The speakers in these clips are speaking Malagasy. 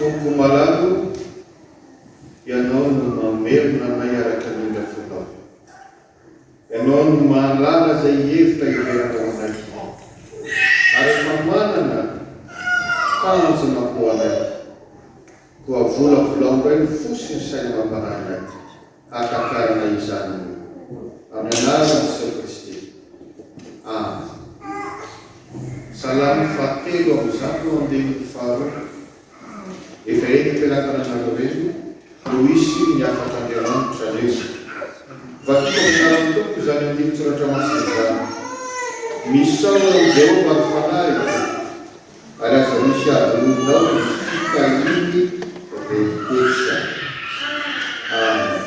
Tompo malala o, Ianao no mamelona anay araka ny indra-fonao. Ianao no mahalala izay hevitra heveranao anay, ary efa manana tanjona ho anay. Koa volavolao indray ny fo sy ny saina amam-panahinay hahatakarana izany anio. Amin'ny anaran'i Jesoa Kristy. Amen. Salamo fahatelo ambizato andininy faharoa. Efa eny am-pelatananareo eny no hisy ny hafatr'Andriamanitra anio. Vakiko amin'ny anaran'ny Tompo izany andinin-tsoratra masina izany. Misaora an'i Jehovah ry fanahiko, ary aza misy adinoinao ny fitahiany rehetra. Amen.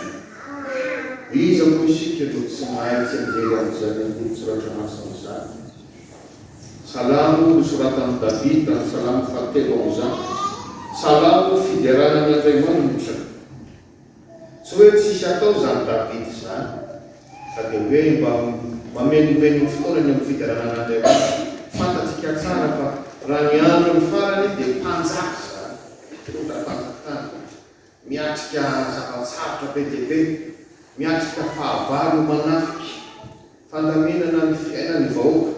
Iza moa isika no tsy mahay tsianjery an'izany andinin-tsoratra masina izany? Salamo nosoratan'i Davida, ny Salamo fahatelo ambizato. Salamo fiderana an' Andriamanitra. Tsy hoe tsisy atao izany Davida izany, fa dia hoe mba mamenombeno ny fotoanany amin'ny fiderana an' Andriamanitra. Fantatsika tsara fa raha ny andron'ny farany dia mpanjaka izany, mpitondra fanjakana, miatrika zava-tsarotra be dia be, miatrika fahavalo manafika. Fandaminana ny fiainan'ny vahoaka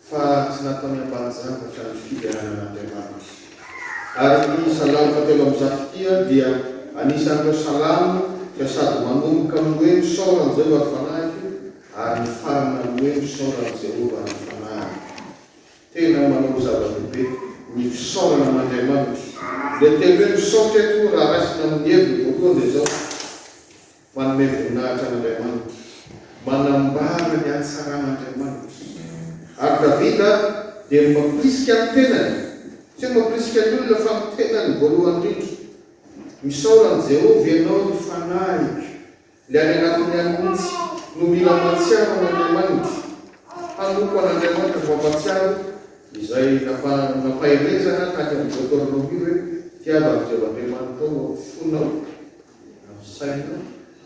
fa tsy nataony ambanin-javatra ny fiderana an'Andriamanitra. Ary ity Salamo fahatelo ambizato ity dia anisan'ireo salamo izay sady manomboka amin'ny hoe Misaora an'i Jehovah ry fanahiko ary mifarana amin'ny hoe Misaora an'i Jehovah ry fanahiko. Tena manao ho zava-dehibe ny fisaorana an'Andriamanitra. Ilay teny hoe misaotra eto raha raisina amin'ny heviny voalohany dia izao, Manome voninahitra an'Andriamanitra. Manambara ny hatsaran'Andriamanitra. Ary Davida dia mampirisika ny tenany, tsy hoe mampirisika ny olona fa ny tenany voalohany indrindra. Misaora an'i Jehovah ianao ry fanahiko. Ilay any anatiny any mihitsy no mila mahatsiaro an'Andriamanitra. Hanompo an'Andriamanitra vao mahatsiaro izay nampaherezana tany amin'ny Deoteronomia hoe, Tiava an'i Jehovah Andriamanitrao amin'ny fonao. Amin'ny sainao,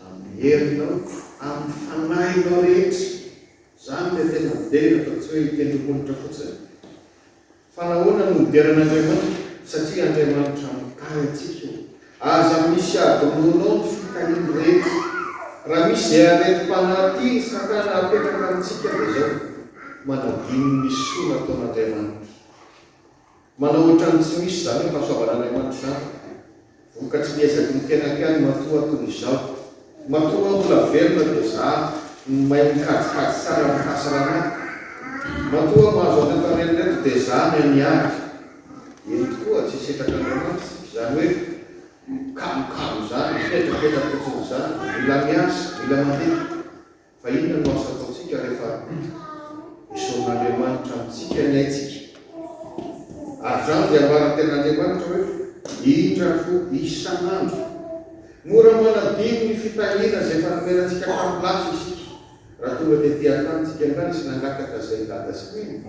amin'ny herinao, amin'ny fanahinao rehetra. Izany ilay tena midera fa tsy hoe hitendro-molotra fotsiny. Fa nahoana no midera an'Andriamanitra? Satria Andriamanitra mitahy antsika io. Aza misy adinoinao ny fitahiany rehetra. Raha misy izay aretim-panahy tian'i Satana hapetraka amintsika dia izao, manadino ny soa nataon'Andriamanitra. Manao ohatran'ny tsy misy izany hoe fahasoavan'Andriamanitra izany. Vokatry ny ezaky ny tenako ihany matoa aho toy izao. Matoa aho mbola velona dia za no mahay mikajikajy tsara ny fahasalamako. Matoa aho mahazo an'ireto harena ireto dia za no niady. Eny tokoa, tsy sitrak'Andriamanitra isika. Izany hoe mikamokamo izany, mipetrapetra-potsiny izany. Mila miasa, mila mandeha. Fa inona no asa ataontsika rehefa esorin'Andriamanitra amintsika ny aintsika? Ary izany dia ambaran'ny Tenin'Andriamanitra hoe, Indra fo isan'andro. Mora manadino ny fitahiana izay efa nomena antsika tamin'ny lasa isika. Raha tonga tety an-tany tsika indray nisy nangataka izay dada sy neny.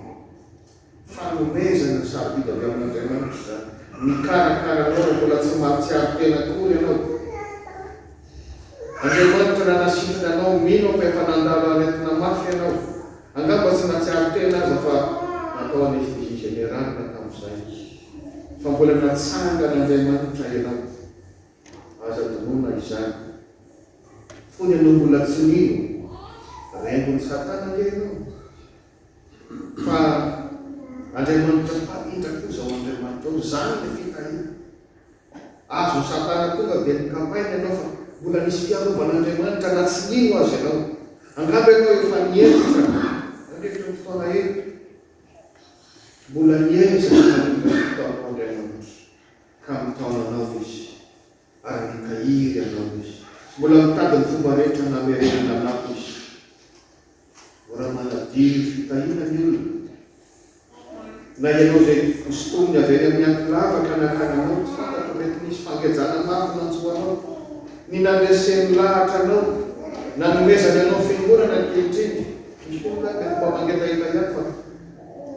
Fanomezana sarobidy avy amin'Andriamanitra izany. Mikarakara anao raha mbola tsy mahatsiaro tena akory ianao. Andriamanitra nanasitrana anao, mino aho fa efa nandalo aretina mafy ianao. Angamba tsy nahatsiaro tena aza fa natao anesthésie générale tamin'izay. Fa mbola natsangan'Andriamanitra ianao. Aza adinoina izany. Fony ianao mbola tsy nino, rembon'i Satana ange ianao. Fa Andriamanitra mpamindra koa izao Andriamanitra io, izany ilay fitahiana. Azon'i Satana tonga dia nokapainy ianao fa mbola nisy fiarovan'Andriamanitra na tsy nino aza ianao. Angamba ianao efa nihemotra nandritra ny fotoana ela. Mbola niezaka namindra fo taminao Andriamanitra ka mitaona anao Izy ary mitahiry anao Izy. Mbola mitady ny fomba rehetra namerenana anao Izy. Mora manadino fitahiana ny olona. Na ianao izay hosintominy avy any amin'ny anti-lavaka nakana anao, tsy fantatro, mety nisy fangejana mafy nanjo anao, ny nandresen'ny lahatra anao, nanomezany anao fiangonana ankehitriny. Misy koa angaha mety mba mangetaheta ihany fa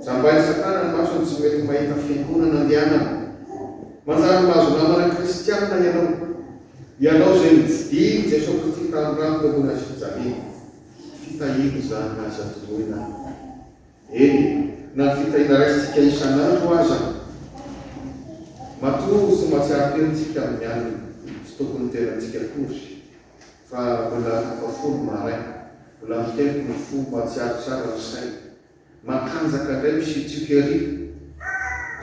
jambain'i Satana ny masony tsy mety mahita fiangonana andehanana. Manjary mahazo namana kristianina ianao. Ianao izay novidian'i Jesoa Kristy tamin'ny rany teo ambony hazofijaliana. Fitahiana izany aza adinoina. Eny, na ny fitahiana raisintsika isan'andro aza. Matoa tsy mahatsiaro tena isika amin'ny alina, tsy tompon'ny tenantsika akory, fa mbola tafafoha ny maraina, mbola mitempo ny fo, mahatsiaro tsara ny saina. Matanjaka indray misiotsioka ery.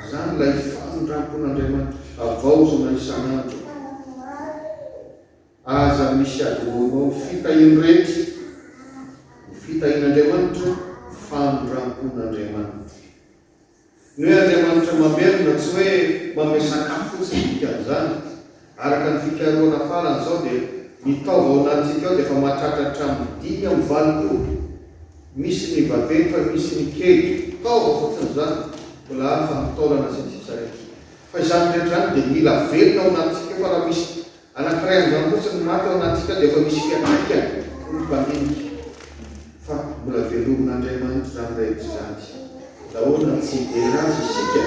Izany ilay famindrampon'Andriamanitra, havaozina isan'andro. Aza misy adinoinao ny fitahiany rehetra, ny fitahian'Andriamanitra, famindrampon'Andriamanitra. Ny hoe Andriamanitra mamelona tsy hoe manome sakafo fotsiny ny dikan'izany. Araka ny fikarohana farany izao dia ny taova ao anatintsika ao dia efa mahatratra hatramin'ny 85. Misy ny vaventy fa misy ny kely. Taova fotsiny izany, mbola hafa ny taolana sy ny sisa rehetra. Fa izany rehetra izany dia mila velona ao anatintsika ao fa raha misy Anankiray amin'izany fotsiny maty ao anatintsika dia efa misy fiantraikany, hoy ny mpandinika, fa mbola velomin'Andriamanitra izany rehetra izany. Nahoana no tsy hidera Azy isika?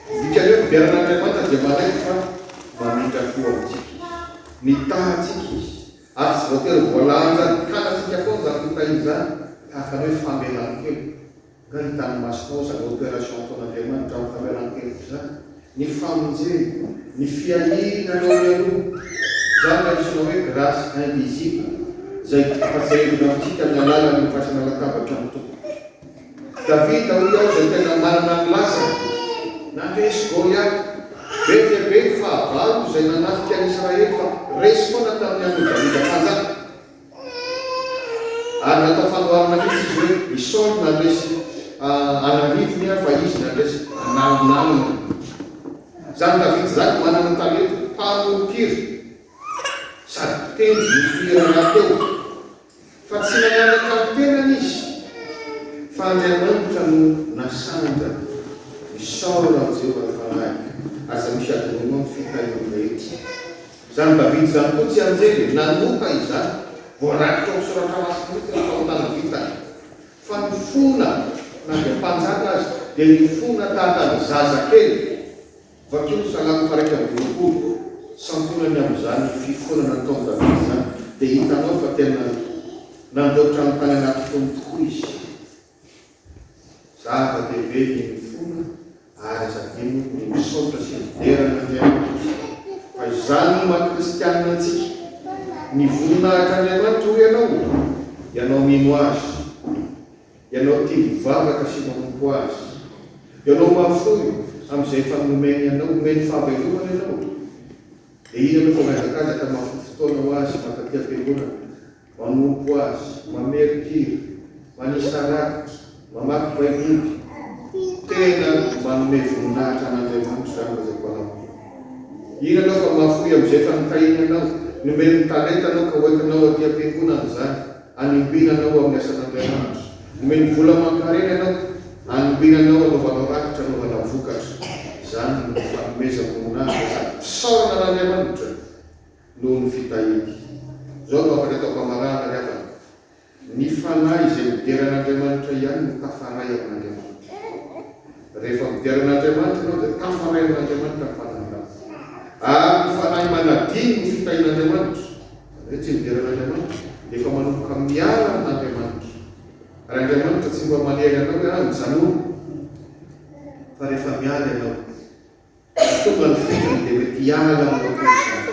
Ny dikan'ny hoe midera an'Andriamanitra dia manaiky fa mamindra fo amintsika Izy. Mitaha antsika Izy. Ary tsy voatery voalanjan'ny tanantsika foana izany fitahiana izany, tahaka ny hoe famelan-keloka. Nga hitan'ny masonao izany opération ataon'Andriamanitra amin'ny famelan-keloka izany? Ny famonjena, ny fiahiana anao mialoha, izany ilay antsoina hoe grâce invisible izay ampatsiahivina amintsika amin'ny alalan'ny fasana latabatra ny Tompo. Davida hoy aho izay tena manana ny lazany, nandresy Goliata. Be dia be ny fahavalo izay nanafika an'i Israely fa resy foana tamin'ny andron'i Davida mpanjaka. Ary natao fanoharana mihitsy izy hoe i Saoly nandresy an'arivony fa izy nandresy an'alinalina. Izany Davida izany manana talenta mpamoron-kira sady mpitendry ny mpihira rahateo. Fa tsy nanandratra ny tenany izy fa Andriamanitra no nasandrany. Misaora an'i Jehovah ry fanahiko, aza misy adinoinao ny fitahiany rehetra. Izany Davida izany koa tsy anjely e, nanota izany, voarakitra ao amin'ny soratra masina mihitsy ny fahotana vitany. Fa nifona, na dia mpanjaka aza, dia nifona tahaka ny zaza kely. Vakio ny Salamo faha-21, santionany amin'izany fifonana nataon'i Davida izany, dia hitanao fa tena nandoatra ny tany anaty fony tokoa izy. Zava-dehibe ny mifona ary aza adino ny misaotra sy midera an'Andriamanitra fa izany no maha kristianina antsika. Ny voninahitr'Andriamanitra hoy ianao, ianao mino Azy, ianao tia mivavaka sy manompo Azy, ianao mahafoy amin'izay efa nomeny anao, omeny fahavelomana ianao, dia iny ianao fa mihazakazaka mahafoy fotoana ho Azy mankaty am-piangonana. Manompo Azy, mamerin-kira, manisa rakitra, mamaky Baiboly. Tena manome voninahitra an'Andriamanitra izany lazaiko anao. Hira anao fa mahafoy amin'izay efa nitahiany anao, nomeny ny talenta anao ka hoentinao aty am-piangonana izany, hanimbina anao amin'ny asan'Andriamanitra. Nomeny vola aman-karena ianao, hanimbina anao hanaovanao rakitra, hanaovana vokatra. Izany no fanomezam-boninahitra sady fisaorana an'Andriamanitra. noho ny fitahiany. Izao no hafatra ataoko hamarana ry havana, Ny fanahy izay midera an'Andriamanitra ihany no tafaray amin'Andriamanitra. Rehefa midera an'Andriamanitra ianao dia tafaray amin'Andriamanitra ny fanahinao. Ary ny fanahy manadino ny fitahian'Andriamanitra, izany hoe tsy midera an'Andriamanitra, dia efa manomboka miala amin'Andriamanitra. Ary Andriamanitra tsy mba manery anao hoe ah mijanona, fa rehefa miala ianao, Raha tonga ny fetiny dia mety hiala aminao koa izany.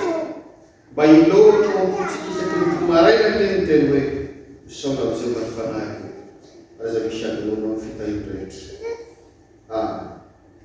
Mba hiloatra ao am-pontsika isaky ny mifoha maraina anie ny teny hoe, Misaora an'i Jehovah ny fanahiko, ary aza misy hadinoanao ny fitahiany rehetra.